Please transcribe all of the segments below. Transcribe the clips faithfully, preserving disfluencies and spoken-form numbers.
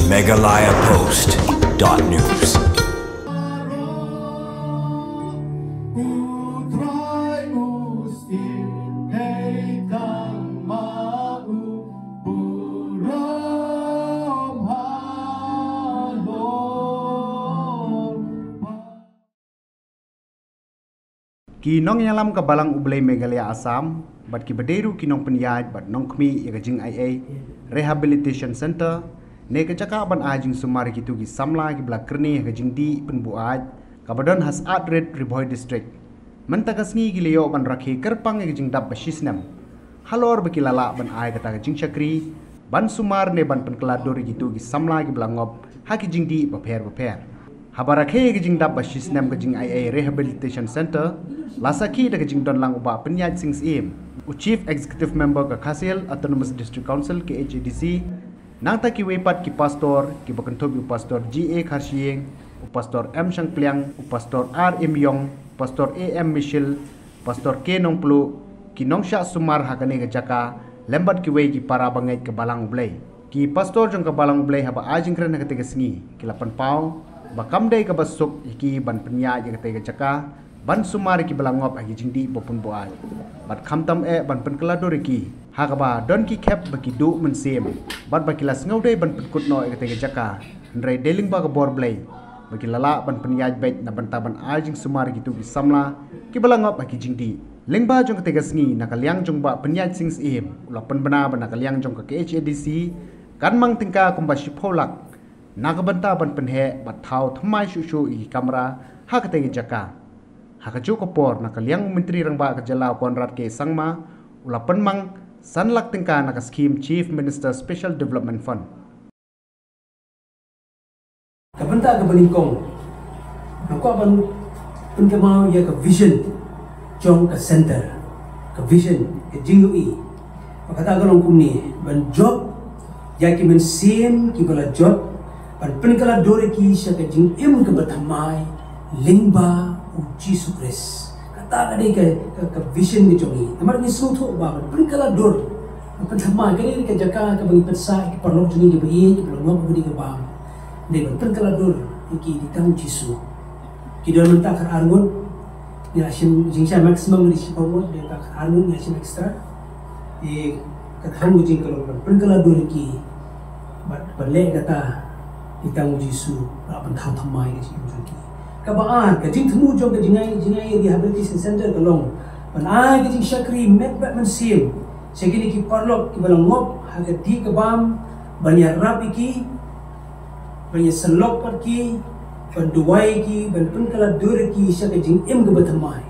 Meghalaya Post dot news. Ki nongïalam ka Balang U Blei Meghalaya Assam bad ki ba dei ruh ki nongpynïaid bad nongkhmih ïa ka jingaiei Rehabilitation Centre, ne ka jaka ban ai jingsumar ïa kito ki samla ki ba la kyrni ha ka jingdih pynbuaid, ka ba don ha Saatrit, Ri Bhoi District. Mynta ka sngi ki la ïoh ban rakhe kyrpang ïa ka jingdap ba shisnem halor ba ki la lah ban ai kata ka jingshakri ban sumar ne ban pynkylla dur ïa kito ki samla ki ba la ngop ha ki jingdih bapher bapher. Haba rakhe ïa ka jingdap ba shisnem ka jingaiei Rehabilitation Centre, la sakhi da ka jingdon lang u Bah Pynïaid Sing Syiem, u Chief Executive Member ka Khasi Hills Autonomous District Council, K H A D C, nangta kiwei pat ki pastor ki ba kynthup ïa u Pastor G A Kharshiing, u Pastor M Shangpliang, u Pastor R Imïong, u Pastor A M Michel, Pastor K Nongpluh, ki nongshah sumar ha kane ka jaka lem bad kiwei ki para bangeit ka Balang U Blei. Ki pastor jong ka Balang U Blei haba ai jingkren ha katei ka sngi ki la pynpaw ba kam dei kaba suk ïa ki ban pynïaid ïa katei ka jaka ban sumar ïa ki ba la ngop ha ki jingdih bapynbuaid, bad khamtam eh ban pynkylla dur ïa ki, ha kaba don ki khep ba ki duh mynsiem bad ba ki la sngewdei ban pynkut noh ïa katei ka jaka, hynrei dei lyngba ka bor Blei ba ki la lah ban pynïaid beit na bynta ban ai jingsumar ïa kito ki samla ki ba la ngop ha ki jingdih. Lyngba jong katei ka sngi, na ka liang jong u Bah Pynïaid Sing Syiem, u la pynbna ba na ka liang jong ka K H A D C kan mang tyngka kumba shiphew lak na ka bynta ban pynheh bad thaw thymmai shuh shuh ïa ki kamra ha katei ka jaka. Ha kajuh ka por, na ka liang u Myntri Rangbah ka jylla u Conrad K Sangma, u la pynmang san lak tyngka na ka skhim Chief Minister Special Development Fund. Ka bynta kaba nyngkong, nga kwah ban pynkynmaw ïa ka vision jong ka center, ka vision, ka jingïohi. Ba kata ka long kumne, ban jop ïa ki mynsiem ki ba la jot, ban pynkylla dur ïa ki sha ka jingim kaba thymmai lyngba u Jisu Khrist. Kata ka dei ka, ka, ka vision ka jong ngi. Namar ngi sngewthuh ba ban pynkylla dur, ban pynthymmai, ka dei ka jaka kaba ngi pynsah ïa ki paralok jong ngi kiba ïeit, kiba la ngop ha ka dei ka bam. Dei ban pynkylla dur ïa ki dei tang u Jisu. Ki don mynta khatar ngut, ngi la shim jingshai maximum, ngi dei shiphew ngut, dei mynta khatar ngut ngi la shim extra. Te ka thong ka jingkylla, ban pynkylla dur ïa ki. Bad ban leh kata, dei tang u Jisu u lah ban thaw thymmai ka jingim jong ki. Kaba ar, ka jingthmu jong ka jingai, jingai rehabilitation center ka long ban ai ka jingshakri met bad mynsiem sha kine ki paralok kiba la ngop ha ka dih ka bam, ban ïarap ïa ki, ban ïasyllok bad ki, ban duwai ïa ki, ban pynkylla dur ïa ki sha ka jingim kaba thymmai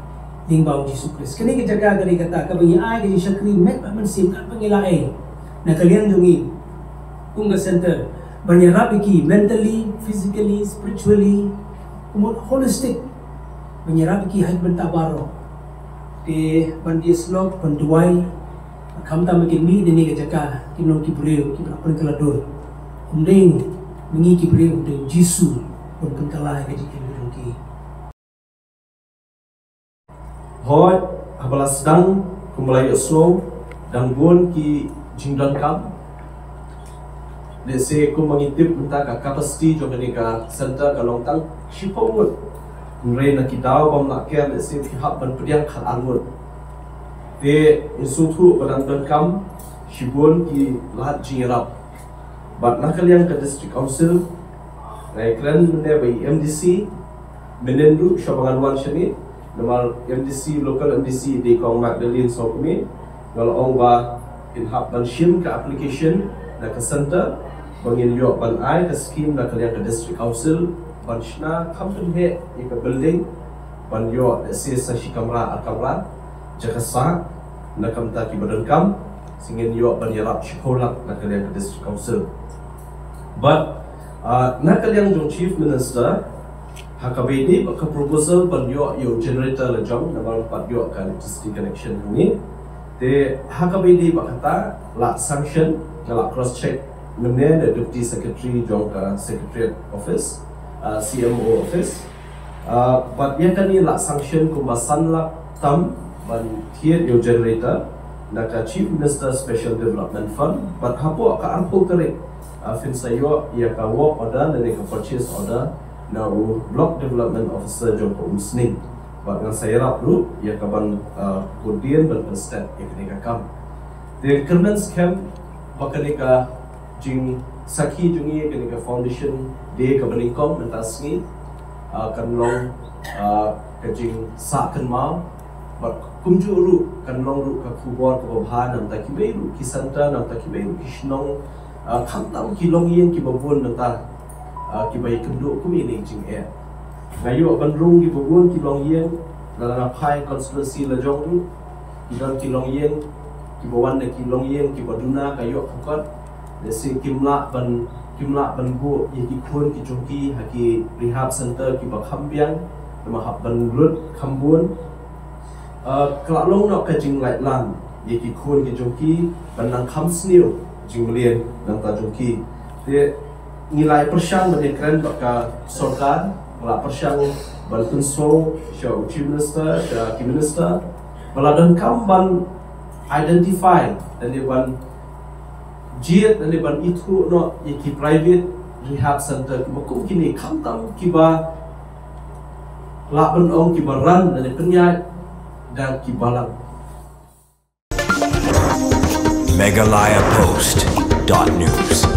lyngba u Jisu Khrist. Kane ka jaka ka dei kata kaba ngi ai ka jingshakri met bad mynsiem katba ngi lah ei na ka liang jong ngi kum ka center, ban ïarap ïa ki mentally, physically, spiritually, kumno, holistic, ban ïarap ïa ki ha ki bynta baroh. Te ban ïasyllok, ban duwai, khamtam ba kin mih na kane ka jaka kin long ki briew kiba la pynkylla dur. Ym dei ma ngi ki briew, ym dei, u Jisu un pynkylla ïa ka jingim jong ki. Hooid, haba la sdang kumba la ïohsngew, dang bun ki jingdonkam. Lehse kumba ngi tip mynta ka capacity jong kane ka center ka long tang shiphew ngut. Hynrei na ki daw bym lah ker lehse ki hap ban pdiang khatar ngut. Te ngi sngewthuh ba dang donkam shibun ki lad jingïarap. Bad na ka liang ka District Council, nga ïakren mynne bad i M D C, mynhynnin ruh shuwa ba ngan wan shane, namar M D C, local M D C dei kong Magdalene Sohtun, nga la ong ba kin hap ban shim ka application na ka center, ba ngin ïoh ban ai ka scheme na ka liang ka District Council ban shna kham pynheh ïa ka building, ban ïoh lehse sa shi kamra, ar kamra, jaka sah na ka bynta ki ba donkam, sa ngin ïoh ban ïarap shiphew lak na ka liang ka District Council. Bad, ah, na ka liang jong Chief Minister, ha kaba ïadei bad ka proposal ban ïoh ïa u generator la jong, namar ngim pat ïoh ka electricity connection hangne. Te ha kaba ïadei bad kata la sanction, nga la cross check mynne da Deputy Secretary jong ka Secretariat Office, ah, C M O Office. Ah, bad ïa kane la sanction kumba san lak tam ban thied ïa u generator na ka Chief Minister Special Development Fund, bad hapoh ka arphew tarik, Phin sa ïoh ïa ka work order lane ka purchase order na u Block Development Officer jong ka Umsning. Bad ngan sa ïarap ruh ïa ka ban, uh, kut dien ban pynstet ïa kane ka kam. Te kyrmen skhem ba kane ka jingsakhi jong ngi, kane ka foundation day kaba nyngkong mynta sngi, uh, kan long, uh, ka jingsah kynmaw. Bad kumjuh ruh kan long ruh ka khubor kaba bha na bynta kiwei ruh ki center, na bynta kiwei ruh ki shnong, uh, khamtam ki longïing kiba bun mynta, uh, kiba ïakynduh kum ine i jingeh. Nga ïoh ban rung kiba bun ki longïing, lada nga phai constituency la jong ruh, ki don ki longïing kiba wan na ki longïing kiba duna ka ïoh ka kot. Lehse kim lah ban, kim lah ban buh ïa ki khun ki jong ki ha ki rehab center kiba kham biang, namar hap ban lut kham bun. Uh, ka la long noh ka jinglaitlang ïa ki khun ki jong ki ban nang kham sniew jingmlien na bynta jong ki. Te ngi la ïa pyrshang ban ïakren bad ka sorkar, ngi la pyrshang ban pynsngew sha u Chief Minister, sha ki minister, ba la donkam ban identify lane ban jied lane ban ithuh noh ïa ki private rehab center kiba kum kine, khamtam kiba lah ban ong kiba run lane pynïaid da ki balang. Meghalaya Post dot news.